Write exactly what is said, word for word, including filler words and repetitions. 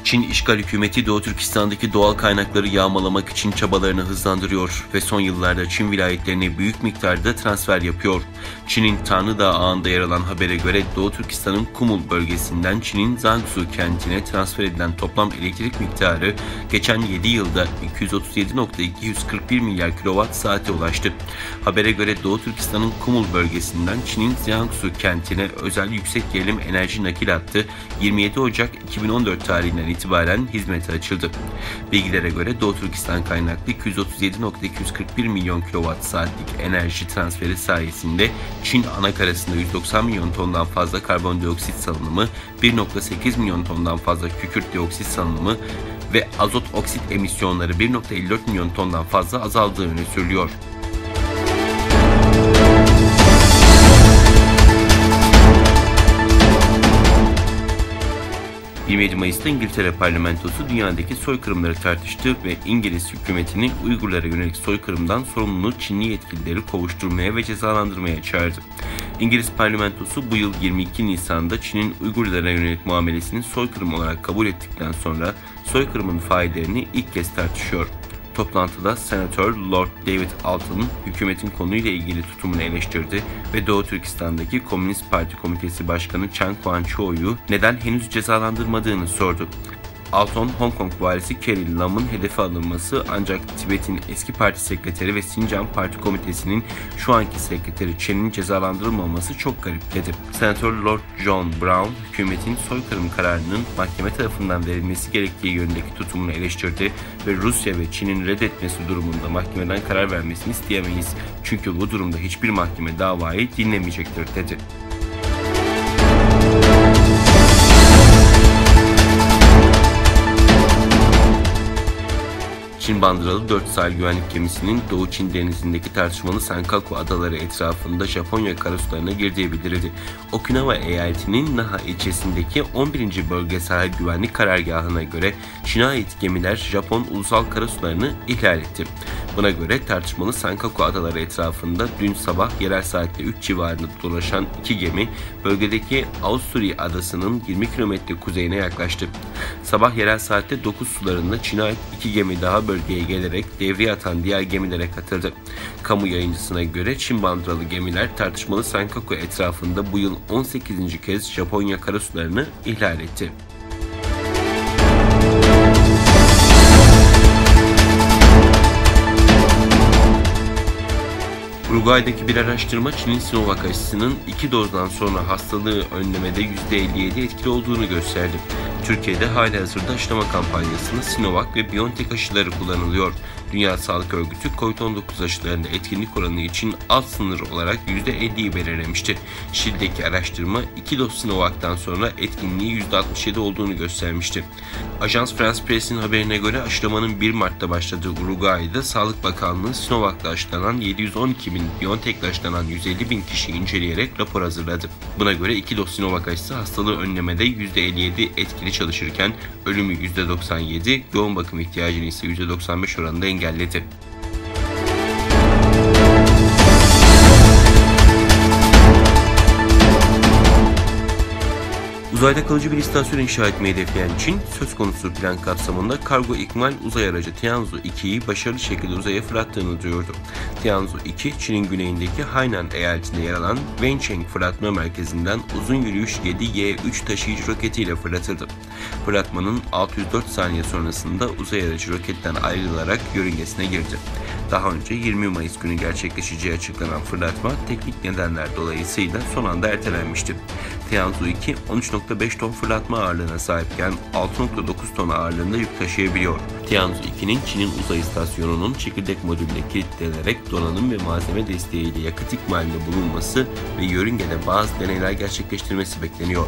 Çin işgal hükümeti Doğu Türkistan'daki doğal kaynakları yağmalamak için çabalarını hızlandırıyor ve son yıllarda Çin vilayetlerine büyük miktarda transfer yapıyor. Çin'in Tanrı Dağı ağında yer alan habere göre Doğu Türkistan'ın Kumul bölgesinden Çin'in Zangsu kentine transfer edilen toplam elektrik miktarı geçen yedi yılda iki yüz otuz yedi nokta iki yüz kırk bir milyar kilowatt saate ulaştı. Habere göre Doğu Türkistan'ın Kumul bölgesinden Çin'in Zangsu kentine özel yüksek gerilim enerji nakil hattı yirmi yedi Ocak iki bin on dört tarihinden itibaren hizmete açıldı. Bilgilere göre Doğu Türkistan kaynaklı iki yüz otuz yedi nokta iki yüz kırk bir milyon kilowatt saatlik enerji transferi sayesinde Çin anakarasında yüz doksan milyon tondan fazla karbondioksit salınımı, bir nokta sekiz milyon tondan fazla kükürt dioksit salınımı ve azot oksit emisyonları bir nokta elli dört milyon tondan fazla azaldığı öne sürülüyor. Yirmi yedi Mayıs'ta İngiltere parlamentosu dünyadaki soykırımları tartıştı ve İngiliz hükümetini Uygurlara yönelik soykırımdan sorumlu Çinli yetkilileri kovuşturmaya ve cezalandırmaya çağırdı. İngiliz parlamentosu bu yıl yirmi iki Nisan'da Çin'in Uygurlara yönelik muamelesini soykırım olarak kabul ettikten sonra soykırımın faillerini ilk kez tartışıyor. Toplantıda Senatör Lord David Alton hükümetin konuyla ilgili tutumunu eleştirdi ve Doğu Türkistan'daki Komünist Parti Komitesi Başkanı Chiang Kuan-chuo'yu neden henüz cezalandırmadığını sordu. Alton, Hong Kong valisi Carrie Lam'ın hedefe alınması ancak Tibet'in eski parti sekreteri ve Sincan Parti Komitesi'nin şu anki sekreteri Chen'in cezalandırılmaması çok garip dedi. Senatör Lord John Brown, hükümetin soykırım kararının mahkeme tarafından verilmesi gerektiği yönündeki tutumunu eleştirdi ve Rusya ve Çin'in reddetmesi durumunda mahkemeden karar vermesini isteyemeyiz. Çünkü bu durumda hiçbir mahkeme davayı dinlemeyecektir dedi. Çin bandıralı dört sahil güvenlik gemisinin Doğu Çin Denizi'ndeki tartışmalı Senkaku adaları etrafında Japonya karasularına girdiği bildirildi. Okinawa eyaletinin Naha ilçesindeki on birinci Bölge Sahil Güvenlik Karargahı'na göre Çin'e ait gemiler Japon ulusal karasularını ihlal etti. Buna göre tartışmalı Senkaku adaları etrafında dün sabah yerel saatte üç civarında dolaşan iki gemi bölgedeki Aosuri adasının yirmi kilometre kuzeyine yaklaştı. Sabah yerel saatte dokuz sularında Çin'e ait iki gemi daha bölgeye gelerek devreye atan diğer gemilere katıldı. Kamu yayıncısına göre Çin bandıralı gemiler tartışmalı Senkaku etrafında bu yıl on sekizinci kez Japonya karasularını ihlal etti. Uruguay'daki bir araştırma Çin'in Sinovac aşısının iki dozdan sonra hastalığı önlemede yüzde elli yedi etkili olduğunu gösterdi. Türkiye'de hali hazırda aşılama kampanyasında Sinovac ve BioNTech aşıları kullanılıyor. Dünya Sağlık Örgütü COVID on dokuz aşılarında etkinlik oranı için alt sınır olarak yüzde elliyi belirlemişti. Şili'deki araştırma iki doz Sinovac'tan sonra etkinliği yüzde altmış yedi olduğunu göstermişti. Ajans France Press'in haberine göre aşılamanın bir Mart'ta başladığı Uruguay'da Sağlık Bakanlığı Sinovac'la aşılanan yedi yüz on iki bin, BioNTech'le aşılanan yüz elli bin kişiyi inceleyerek rapor hazırladı. Buna göre iki doz Sinovac aşısı hastalığı önlemede yüzde elli yedi etkili çalışırken ölümü yüzde doksan yedi, yoğun bakım ihtiyacını ise yüzde doksan beş oranında engelledi. Uzayda kalıcı bir istasyon inşa etmeyi hedefleyen Çin, söz konusu plan kapsamında kargo ikmal uzay aracı Tianzhu ikiyi başarılı şekilde uzaya fırlattığını duyurdu. Tianzhu iki, Çin'in güneyindeki Hainan eyaletinde yer alan Wenchang fırlatma merkezinden uzun yürüyüş yedi Y üç taşıyıcı roketiyle fırlatıldı. Fırlatmanın altı yüz dört saniye sonrasında uzay aracı roketten ayrılarak yörüngesine girdi. Daha önce yirmi Mayıs günü gerçekleşeceği açıklanan fırlatma teknik nedenler dolayısıyla son anda ertelenmişti. Tianzhu iki, on üç nokta beş ton fırlatma ağırlığına sahipken altı nokta dokuz ton ağırlığında yük taşıyabiliyor. Tianzhu ikinin Çin'in uzay istasyonunun çekirdek modülüne kilitlenerek donanım ve malzeme desteğiyle yakıt ikmalinde bulunması ve yörüngede bazı deneyler gerçekleştirmesi bekleniyor.